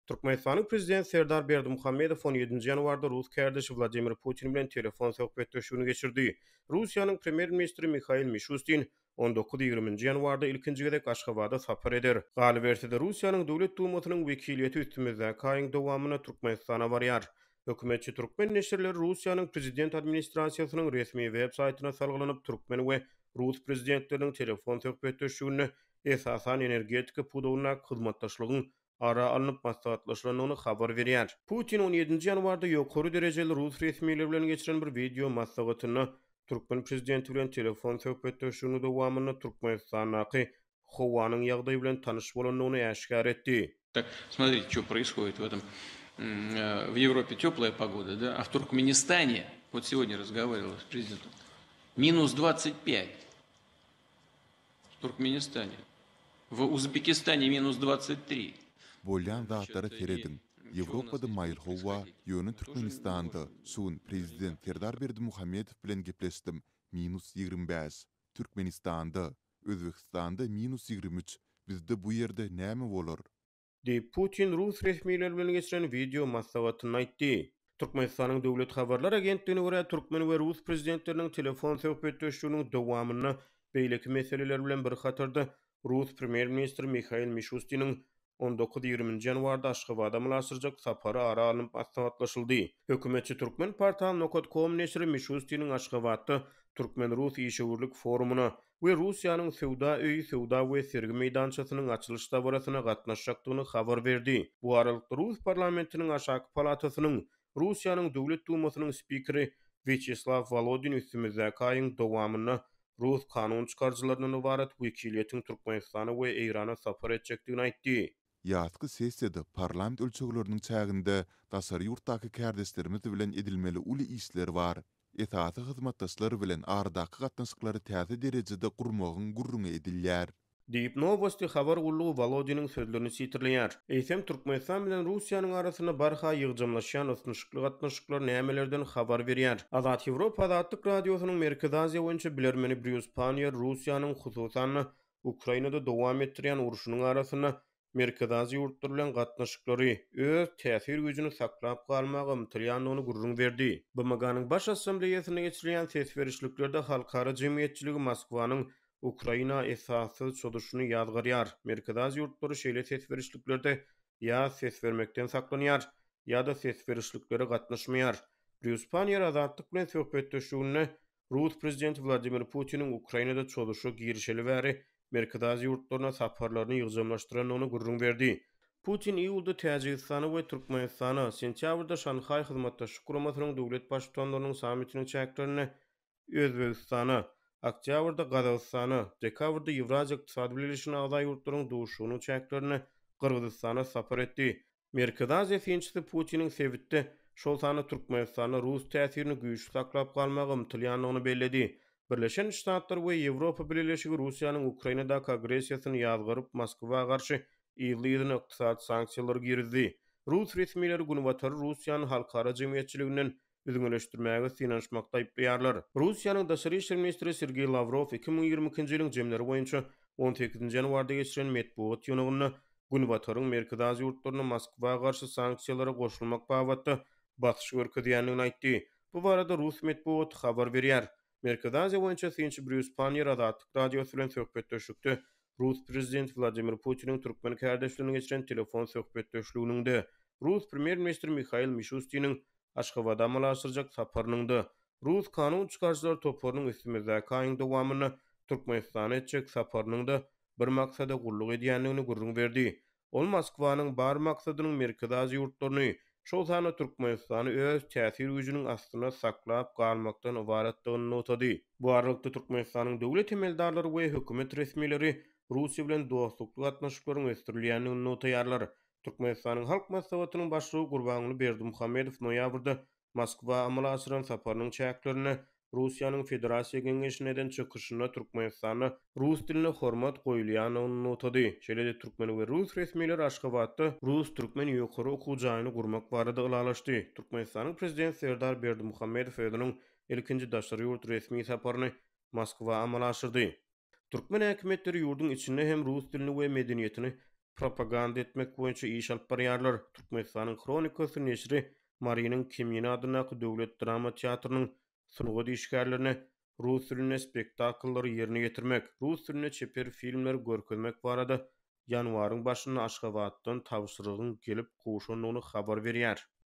Türkmenistanyň Prezidenti Serdar Berdimuhamedow on ýedinji ýanwarda rus kärdeşi Wladimir Putin bilen telefon söhbetdeşligini geçirdi. Russiýanyň Premýer-ministri Mihail Mişustin on dokuz-ýigriminji ýanwarda ilkinji gezek Aşgabada sapar eder. Galyberse-de, Russiýanyň Döwlet Dumasynyň wekiliýeti üstümizdäki aýyň dowamynda Türkmenistana barýar. Hökümetçi türkmen neşirleri Russiýanyň prezident administrasiýasynyň resmi web saýtyna salgylanyp, türkmen we rus prezidentleriniň telefon söhbetdeşliginde esasan energetika pudagyndaky hyzmatdaşlygyň ara alnyp maslahatlaşylandygyny habar berýär. Putin on ýedinji ýanwarda ýokary derejeli rus resmileri bilen geçiren bir wideo maslahatynda türkmen prezidenti bilen telefon söhbetdeşliginiň dowamynda Türkmenistandaky howanyň ýagdaýy bilen tanyş bolandygyny äşgär etdi. Tak, смотрите, что происходит в этом, в Европе теплая погода, да, а в Туркменистане, вот сегодня разговаривал с президентом, минус 25 в Туркменистане, в Узбекистане минус 23. Bolýan zatlara serediň. Ýewropada maýyl howa, ýöne Türkmenistanda, şu gün prezident Serdar Berdimuhamedow bilen gepleşdim, minus 25. Türkmenistanda. Özbegistanda minus 23, bizde bu ýerde näme bolar? Diýip, Putin rus resmileri bilen geçiren wideo maslahatynda aýtdy. Türkmenistanyň Döwlet habarlar agentligine görä, türkmen we rus prezidentleriniň telefon söhbetdeşliginiň dowamynda beýleki meseleler bilen bir hatarda rus premýer-ministri Mihail Mişustiniň on dokuz-ýigriminji ýanwarda Aşgabada amala aşyrjak sapary ara alnyp maslahatlaşyldy. Hökümetçi Turkmenportal nokat kom neşiri Mişustiniň Aşgabatda türkmen-rus işewürlik forumyna we Russiýanyň Söwda öýi söwda we sergi meýdançasynyň açylyş dabarasyna gatnaşjakdygyny habar berdi. Bu aralykda, rus parlamentiniň aşaky palatasynyň, Russiýanyň Döwlet Dumasynyň spikeri Wýaçeslaw Wolodin üstümizdäki aýyň dowamynda rus kanun çykaryjylaryndan ybarat wekiliýetiň Türkmenistana we Eýrana sapar etjekdigini aýtdy. Ýazky sessiýada parlament ölçegleriniň çäginde daşary ýurtdaky kärdeşlerimiz bilen edilmeli uly işler bar. Esasy hyzmatdaşlar bilen aradaky gatnaşyklary täze derejede gurmagyň gürrüňi edilýär. Diýip, Nowosti habar gullugy Wolodiniň sözlerini sitirleýär. Eýsem, Türkmenistan bilen Russiýanyň arasynda barha ýygjamlaşýan ysnyşykly gatnaşyklar nämelerden habar berýär? Azat Ýewropa Azatlyk Radiosynyň Merkezi Aziýa boýunça bilermeni Brýus Panniýer Russiýanyň, hususan-da, Ukrainada dowam etdirýän urşunyň arasynda Merkezi Aziýa ýurtlary bilen gatnaşyklary, öz täsir güýjüni saklap galmaga ymtylýandygyny gürrüň berdi. BMG-niň Baş Assambleýasynda geçirilýän ses berişliklerde halkara jemgyýetçiligi Moskwanyň Ukraina esassyz çozuşyny ýazgarýar. Merkezi Aziýa ýurtlary şeýle ses berişliklerde ýa ses bermekden saklanýar, ýa-da ses berişliklere gatnaşmaýar. Brýus Panniýer Azatlyk bilen söhbetdeşliginde Rus prezidenti Wladimir Putiniň Ukrainada çozuşa girişeli bäri Merkezi Aziýa ýurtlaryna saparlaryny ýygjamlaşdyrandygyny gürrüň berdi. Putin iýulda Täjigistana we Türkmenistana, sentýabrda Şanhaý Hyzmatdaşlyk Guramasynyň döwlet Baştutanlarynyň sammitiniň çäklerinde Özbegistana, oktýabrda Gazagystana, dekabrda Ýewraziýa Ykdysady Bileleşigine agza ýurtlaryň duşuşygynyň çäklerinde Gyrgyzystana sapar etdi. Merkezi Aziýa synçysy Putiniň sebitde, şol sanda Türkmenistanda rus täsirini güýçli saklap galmaga ymtylýandygyny belledi. Birleşen Ştatlar we Ýewropa Bileleşigi Russiýanyň Ukrainadaky agressiýasyny ýazgaryp, Moskwa garşy yzly-yzyna ykdysady sanksiýalary girizdi. Rus resmileri Günbatary Russiýany halkara jemgyýetçiliginden üzňeleşdirmäge synanyşmakda aýyplaýarlar. Russiýanyň daşary işler ministri Sergeý Lawrow 2022-nji ýylyň jemleri boýunça on sekizinji ýanwarda geçiren metbugat ýygnagynda Günbataryň Merkezi Aziýa ýurtlaryna Moskwa garşy sanksiýalara goşulmak babatda basyş görkezýändigini aýtdy. Bu barada rus metbugaty habar berýär. Merkezi Aziýa boýunça synçy Brýus Panniýer Azatlyk Radiosy bilen söhbetdeşlikde rus prezidenti Wladimir Putiniň türkmen kärdeşi bilen geçiren telefon söhbetdeşliginiň-de, rus premýer-ministri Mihail Mişustiniň Aşgabada amala aşyrjak saparynyň-da, rus kanun çykaryjylar toparynyň üstümizdäki aýyň dowamynda Türkmenistana etjek saparynyň-da bir maksada gulluk edýändigini gürrüň berdi. Ol Moskwanyň bar maksadynyň Merkezi Aziýa ýurtlaryny, şol sanda Türkmenistany öz täsir güýjüniň astynda saklap galmakdan ybaratdygyny nygtady. Bu aralykda Türkmenistanyň döwlet emeldarlary we hökümet resmileri Russiýa bilen dostlukly gatnaşyklaryň ösdürilýändigini nygtaýarlar. Türkmenistanyň Halk Maslahatynyň Başlygy Gurbanguly Berdimuhamedow noýabrda Moskwa amala aşyran saparynyň çäklerinde Russiýanyň Federasiýa Geňeşinde eden çykyşynda Türkmenistanda rus diline hormat goýulýandygyny nygtady. Şeýle-de türkmen we rus resmileri Aşgabatda rus-türkmen ýokary okuw jaýyny gurmak barada ylalaşdy. Türkmenistanyň Prezidenti Serdar Berdimuhamedow özüniň ilkinji daşary ýurt resmi saparyny Moskwa amala aşyrdy. Türkmen häkimiýetleri ýurduň içinde hem rus dilini we medeniýetini. propaganda etmek boýunça iş alyp barýarlar. Türkmenistanyň Hronikasy neşiri Marynyň Kemine adyndaky döwlet drama teatrynyň sungat işgärlerine rus dilinde spektakllary ýerine ýetirmek, rus dilinde çeper filmleri görkezmek barada ýanwaryň başynda Aşgabatdan tabşyrygyň gelip gowşandygyny habar berýär.